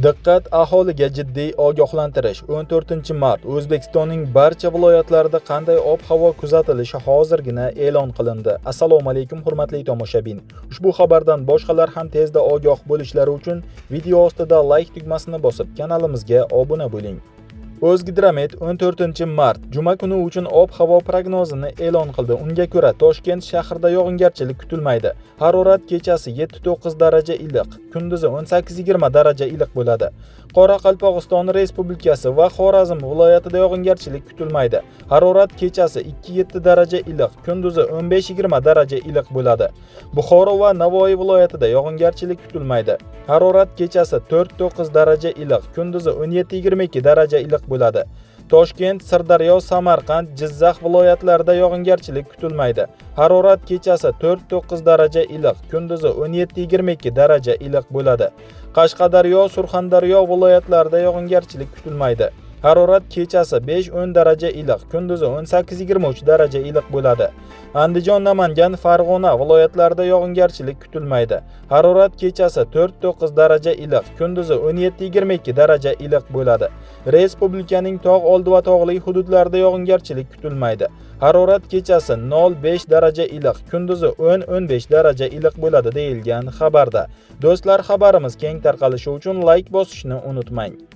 Diqqat, aholiga jiddiy ogohlantirish. 14-mart O'zbekistonning barcha viloyatlarida qanday ob-havo kuzatilishi hozirgina e'lon qilindi. Assalomu alaykum, hurmatli tomoshabin. Ushbu xabardan boshqalar ham tezda ogoh bo'lishlari uchun video ostida like tugmasini bosib, kanalimizga obuna bo'ling. O'zgidromet 14-mart juma kuni uchun ob-havo prognozini e'lon qildi. Unga ko'ra, Toshkent shahrida yog'ingarchilik kutilmaydi. Harorat kechasi 7-9 daraja iliq, kunduzi 18-20 daraja iliq bo'ladi. Qoraqalpog'iston Respublikasi va Xorazm viloyatida yog'ingarchilik kutilmaydi. Harorat kechasi 2-7 daraja iliq, kunduzi 15-20 daraja iliq bo'ladi. Buxoro va Navoiy viloyatida yog'ingarchilik kutilmaydi. Harorat kechasi 4-9 daraja iliq, kunduzi 17-22 daraja iliq bo'ladi. Toshkent, Sirdaryo, Samarqand, Jizzax viloyatlarida yog'ingarchilik kutilmaydi. Harorat kechasi 4-9 daraja iliq, kunduzi 17-22 daraja iliq bo'ladi. Qashqadaryo, Surxondaryo viloyatlarida yog'ingarchilik kutilmaydi. Harorat kechasi 5-10 daraja iliq, kunduzi 18-23 daraja iliq bo'ladi. Andijon, Namangan, Farg'ona viloyatlarida yog'ingarchilik kutilmaydi. Harorat kechasi 4-9 daraja iliq, kunduzi 17-22 daraja iliq bo'ladi. Respublikaning tog' oldi va tog'li hududlarida yog'ingarchilik kutilmaydi. Harorat kechasi 0-5 daraja iliq, kunduzi 10-15 daraja iliq bo'ladi, deyilgan xabarda. Do'stlar, xabarimiz keng tarqalishi uchun like bosishni unutmang.